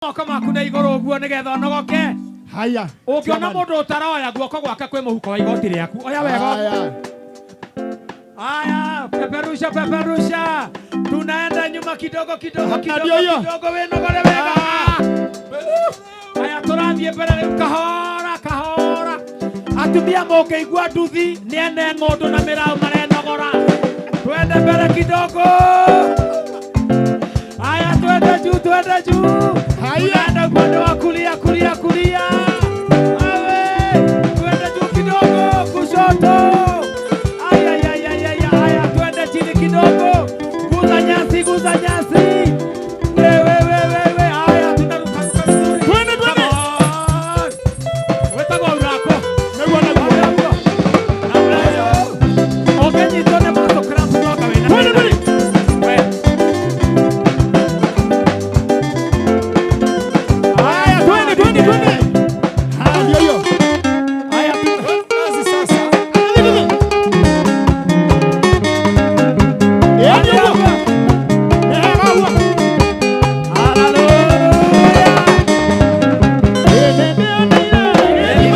Moko maku na igũrũ ũguo nĩgetha ũnogoke. Haya. Ũngĩona mũndũ ũtaroya, guoko gwake kwĩ mũhuko wa igoti rĩaku. Oya wega. Haya. Haya, peperusha, peperusha. Tunaenda nyuma kidogo kidogo Hapa kidogo ndio hiyo. kidogo, wĩnogore wega. Haya, tũrathiĩ mbere rĩu kahora kahora. Atumia mũngĩigua nduthi nĩ ene ng'ũndũ na mĩraũ marenogora. Twende mbere kidogo. Haya, twende juu, twende juu. Haya. Tunaenda upande wa kulia, kulia, kulia. Awe, twende juu kidogo, kushoto. Ay, ay, ay, ay, ay, haya, twende chini kidogo. Guza nyasi, guza nyasi. We, we, we, we, we. Haya, tunaruka ruka vizuri. Twende, twende. Come on. Wetagwo urako. Nĩguo, nĩguo. Namna hiyo. Ũngĩnyitwo nĩ muscle cramps no anga wĩna Twende, thĩna. twende. We. Haya, twende, twende, twende. Haya, ndio hiyo. Haya, Kazi sasa. Eh, ndio hiyo. Eh, hawa. Hallelujah. Eh, ndio, ndio.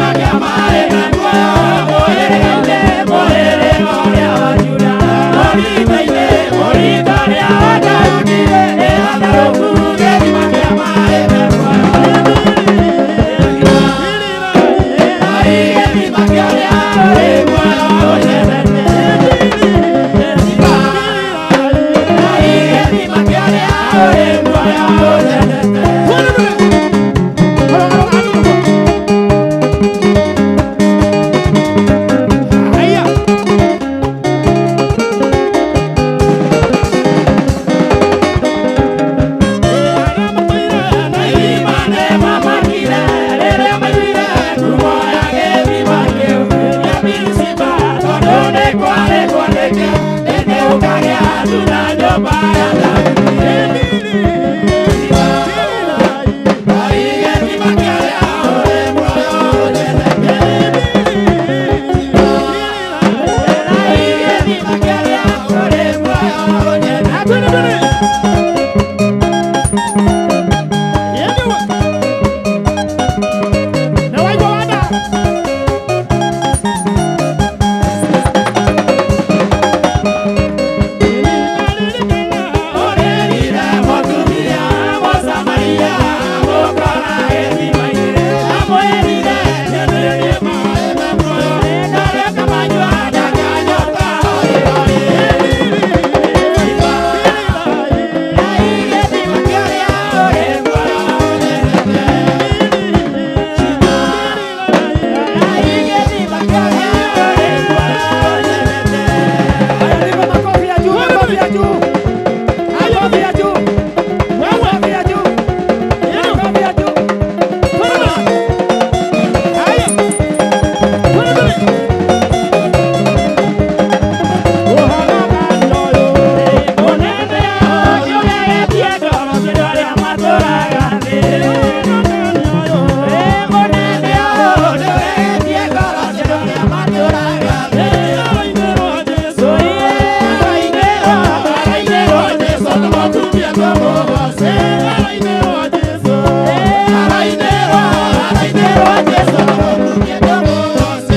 Twende, twende. Halo, halo, halo. Haya. Twende, twende. Na waigua wada. Haya, nipe makofi ya juu, makofi ya juu. Makofi ya juu. Makofi ya juu. Makofi ya juu. Haya. Twende, twende.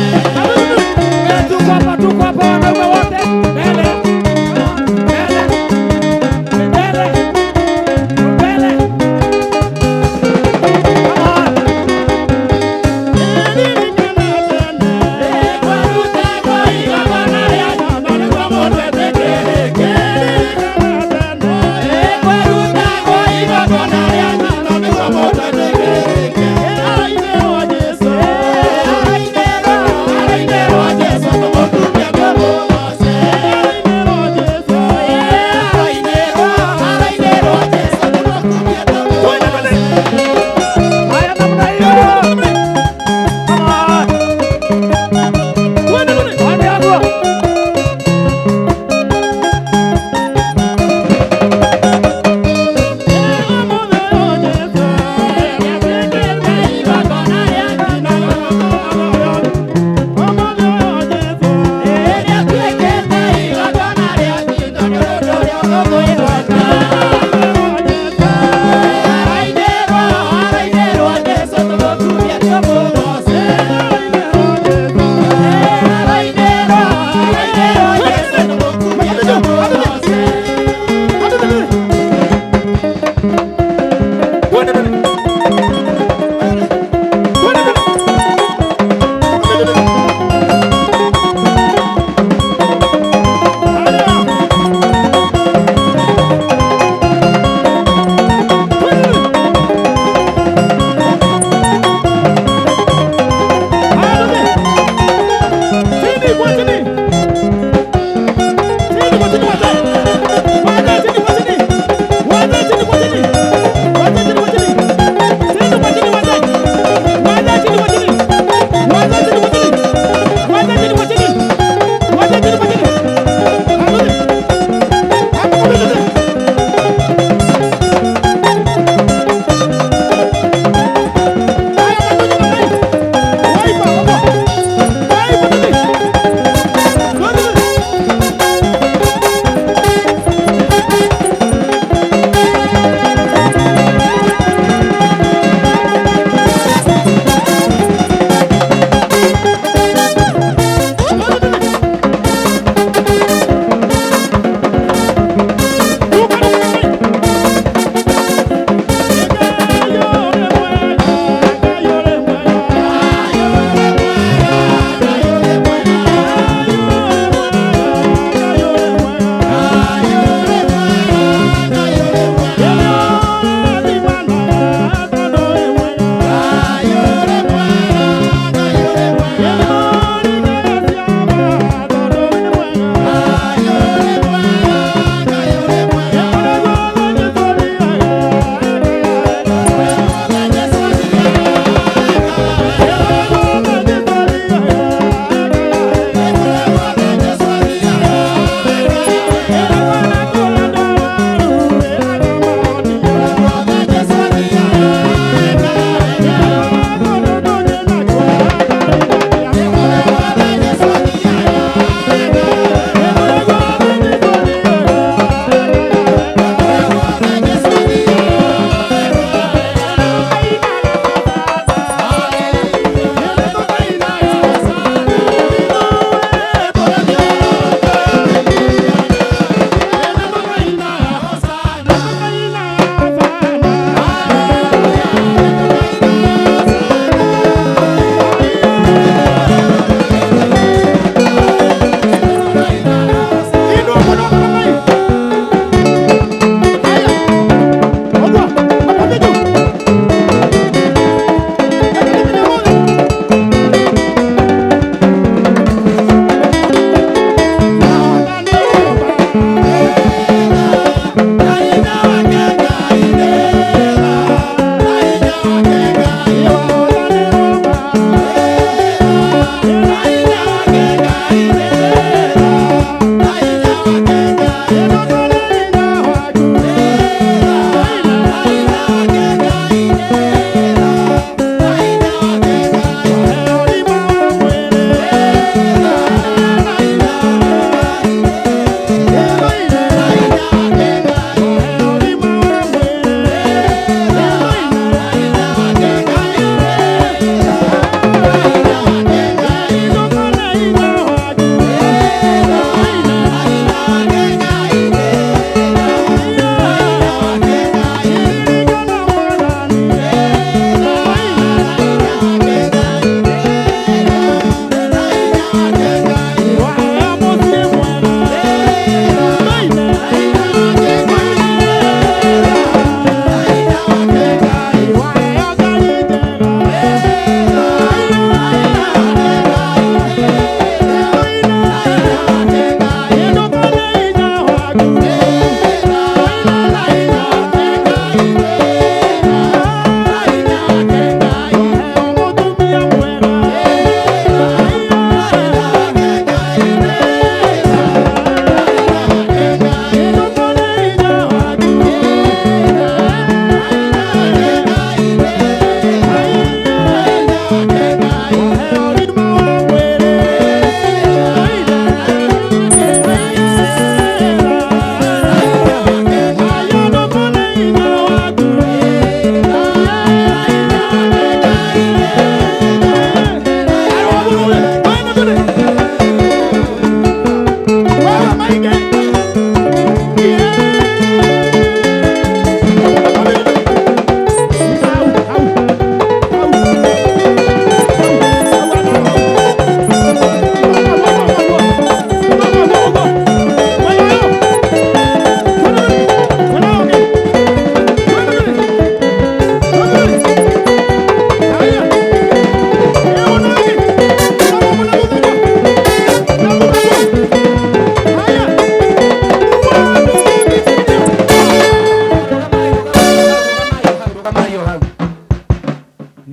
Eh, tuko hapa, tuko hapa wanaume wote. Mbele. Mbele. Mbele. Mbele.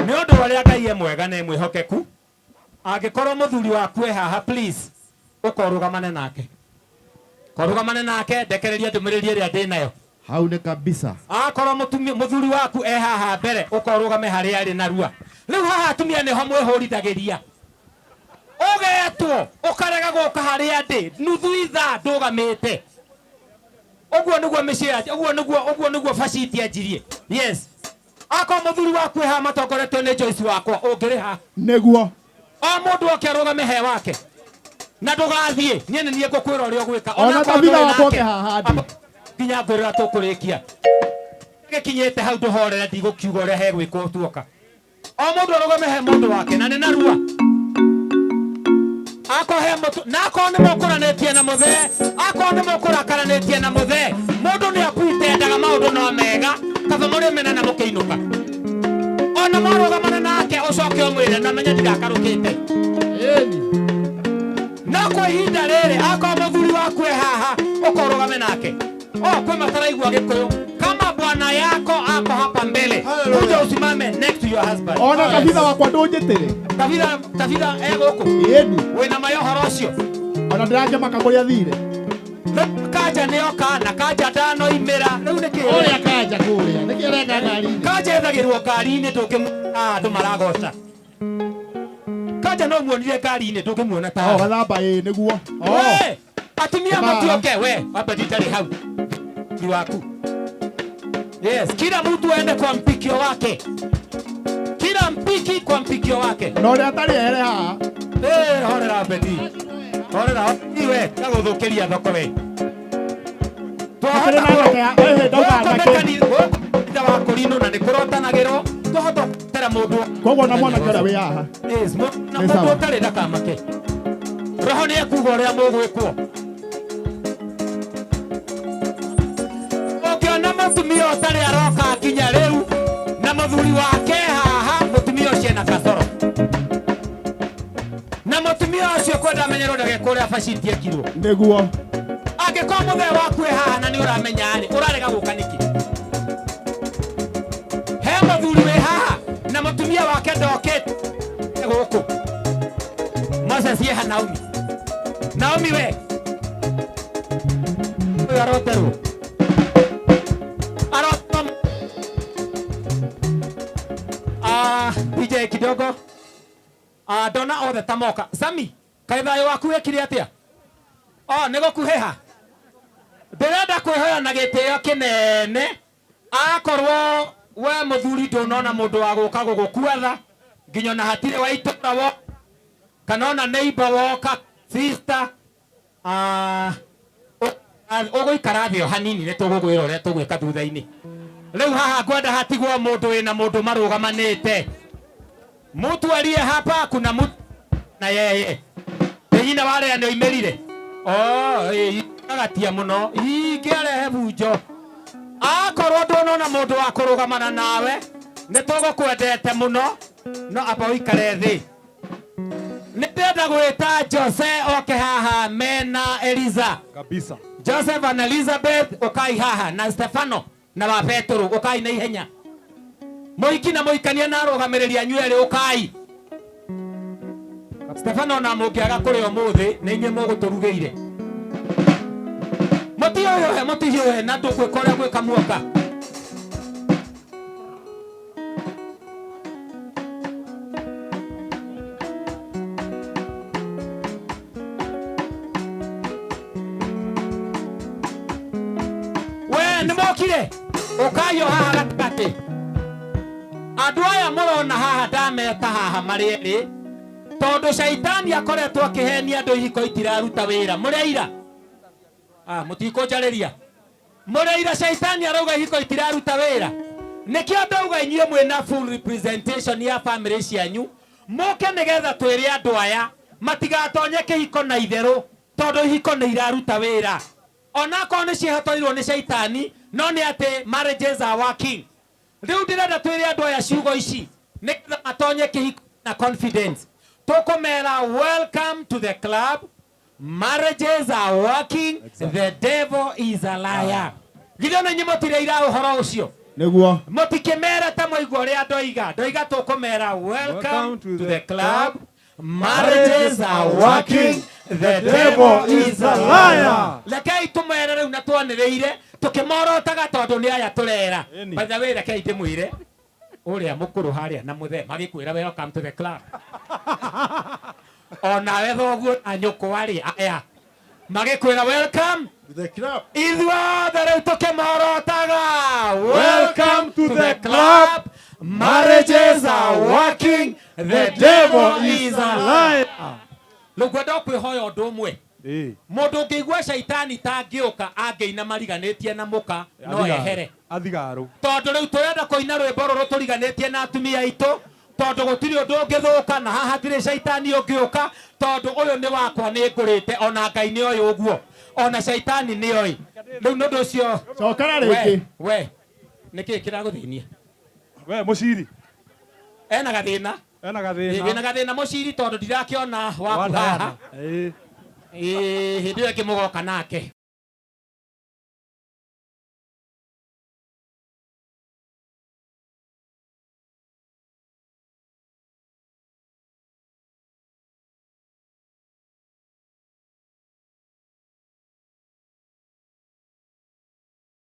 Nĩ ũndũ wa ũrĩa Ngai e mwega na e mwĩhokeku, angĩkorwo mũthuri waku e haha, please ũka ũrũgamane nake. Ũka nake, ndekereria ndũmĩrĩri ĩrĩa ndĩ nayo. Hau nĩ kabisa. Akorwo mũtumia mũthuri waku e haha mbere, ũka ũrũgame harĩa arĩ narua. Rĩu haha atumia nĩho mwĩhũrithagĩria. Ũgetwo ũkarega gũka harĩa ndĩ nuthu ithaa ndũgamĩte. Ũguo nĩguo mĩciĩ ya ũguo nĩguo ũguo nĩguo baciti yanjirie. Yes. Akorwo mũthuri waku e haha matongoretio nĩ Joyce wakwa, ũngĩrĩha. Nĩguo. O mũndũ oke arũgame he wake. Na ndũgathiĩ, niĩ nĩ niĩ ngũkwĩra ũrĩa ũgwĩka. Ona Onakorwo Tabitha ndũrĩ wakwa nake. oke haha ndĩ. Nginya ngwĩrĩra tũkũrĩkia. Gĩkinyĩte hau ndũhorere ndigũkiuga ũrĩa hegwĩkwo tuoka. O mũndũ arũgame he mũndũ wake na nĩ narua. Akorwo he mũtu na akorwo nĩ mũkũranĩtie na mũthee, akorwo nĩ mũkũrakaranĩtie na mũthee, mũndũ nĩ apuitendaga maũndũ no mega, kaba mũrĩmena na mũkĩinũka. Ona mwarũgamana nake ũcoke ũmwĩre na menye ndirakarũkĩte. Ĩni. No kwa ihinda rĩrĩ akorwo mũthuri waku e haha ũka ũrũgame nake. O kwĩ mataraigua Gĩkũyũ. Kama bwana yako ako hapa mbele, Hallelujah. kuja usimame next to your husband. Ona Tabitha wakwa ndũnjĩtĩre. Tabitha, Tabitha e gũkũ. Ĩni. Wĩna mayo ũhoro ũcio. Ona ndĩrakĩmaka kũrĩa thire. Rĩu Kanja nĩoka na kanja ndanoimĩra. Rĩu nĩ kĩĩ? Ũrĩa kanja kũrĩa. Nĩkĩ ũreka ngari-inĩ? Kanja ethagĩrwo ngari-inĩ ndũngĩmuona andũ maragoca. Kanja no muonire ngari-inĩ ndũngĩmuona ta O gathamba ĩ nĩguo. O. We, atumia Baba. matioke we wamba nditarĩ hau ni waku. Yes, kila mtu aende kwa mpikio wake, kila mpiki kwa mpikio wake. Na ũrĩa atarĩ ehere haha. Eh, horera Beti, horera iwe gagũthũkĩria thoko we. Hakĩrĩ na anake a- ĩhĩ, ndauga anake. Twahota wa kũrinũ na nĩ kũrotanagĩrwo twahota gũtera mũndũ. Koguo ona mwanake ũrĩa wĩ haha. Yes, na Nĩ mũndũ sawa. ũtarĩ ndakamake. Roho nĩ ekuga ũrĩa mũgwĩkwo. Ũngĩona mũtumia ũtarĩ aroka nginya rĩu na mũthuri wake haha, mũtumia ũcio ena kasoro. Na mũtumia ũcio kwenda amenyerwo ndagekwo ũrĩa baciti ekirwo. Nĩguo. Angĩkorwo mũthee waku e haha na nĩ ũramenya rĩ, ũrarega gũka nĩkĩ? He mũthuri wĩ haha na mũtumia wake ndokĩte gũkũ. Moses yeha Naomi. Naomi we. Ũyũ aroterwo. Aroterwo. Ah, DJ kidogo. Ah, ndona othe ta moka. Sami, kaĩ thayũ waku wĩkire atĩa? O, nĩ gũkuhĩha. Ndĩrenda kwĩhoya na gĩtĩo kĩnene akorwo we mũthuri ndũnona mũndũ wa gũka gũgũkuatha nginya ona hatirĩ wa itũra wo kana ona neighbor woka sister ũgũikara thĩ o hanini nĩ tũgũkwĩra ũrĩa tũgwĩka thutha-inĩ. Rĩu haha ngwenda hatigwo mũndũ wĩna mũndũ marũgamanĩte. Mtu aliye hapa kuna mtu na yeye. Ĩ nyina wa arĩa nĩ oimĩrire. Oh, ĩ agatia mũno. Ingĩarehe bunjo. Akorwo ndũnona mũndũ wa kũrũgamana nawe, nĩ tũgũkwendete mũno, no amba ũikare thĩ. Nĩ ndĩrenda gwĩta Jose oke haha mena Eliza. Kabisa. Joseph and Elizabeth ũkai haha na Stefano na wa Petero ũkai na ihenya. Mũhiki na mũhikania na arũgamĩrĩri anyu erĩ ũkai. Stefano na mũngĩaga kũrĩa ũmũthĩ nĩ inyuĩ mũgũtũrugĩire. Mũtihiũhe, mũtihiũhe na ndũgwĩka ũrĩa gwĩka muoka. We nĩ mokire ũkai o haha gatagatĩ. Andũ aya mũrona haha ndameta haha marĩ erĩ tondũ caitani akoretwo akĩhenia andũ ihiko itiraruta wĩra. Mũrĩ aira? Ah, mũtikũnjarĩria. Mũrĩ aira caitani arauga ihiko itiraruta wĩra. Nĩkĩo ndauga inyuĩ mwĩna full representation ya family cianyu mũke nĩgetha twĩre andũ aya matigatonye kĩhiko na itherũ tondũ ihiko nĩ iraruta wĩra. Onakorwo nĩ ciĩhotoirwo nĩ caitani no nĩ atĩ marriages are working. Rĩu ndĩrenda twĩre andũ aya ciugo ici nĩgetha matonye kĩhiko na confidence. Tũkũmera welcome to the club. Marriages are working. Exactly. The devil is a liar. Githĩ ona inyuĩ mũtirĩ ira ũhoro ũcio? Nĩguo. Mũtikĩmere ta mwaigua ũrĩa ndoiga. Ndoiga tũkũmera welcome to the club. Marriages are working, the devil is a liar. Rekei tũmere rĩu na twanĩrĩire tũkĩmorotaga tondũ nĩ aya tũrera. Ĩni. By the way, rekei ndĩmwĩre ũrĩa mũkũrũ harĩa na mũthee magĩkwĩra welcome to the club. Onawe thoguo na nyũkwa rĩ aya magĩkwĩra welcome To the club. Ithuothe rĩu tũkĩmorotaga Welcome to the club. Marriages are working, the devil is a liar. Rĩu ngwenda kwĩhoya ũndũ ũmwe. Ĩĩ. Mũndũ ũngĩigua caitani tangĩũka angĩina mariganĩtie na mũka no ehere. Athigarũ. Tondũ rĩu tũrenda kũina rwĩmbo rũrũ tũriganĩtie na atumia aitũ tondũ gũtirĩ ũndũ ũngĩthũka na haha hatirĩ caitani ũngĩũka tondũ ũyũ nĩ wakwa nĩ ngũrĩte ona Ngai nĩ oĩ ũguo ona caitani nĩ oĩ. Rĩu nĩ ũndũ ũcio Cokera rĩngĩ. We nĩkĩ kĩragũthĩnia? We mũciri. Ena gathĩna. Ena Ĩ, gathĩna. wĩna gathĩna mũciri tondũ ndirakĩona Wa waku Diana. haha. Ĩĩ. Ĩ, hĩndĩ ĩyo ĩngĩ mũgoka nake.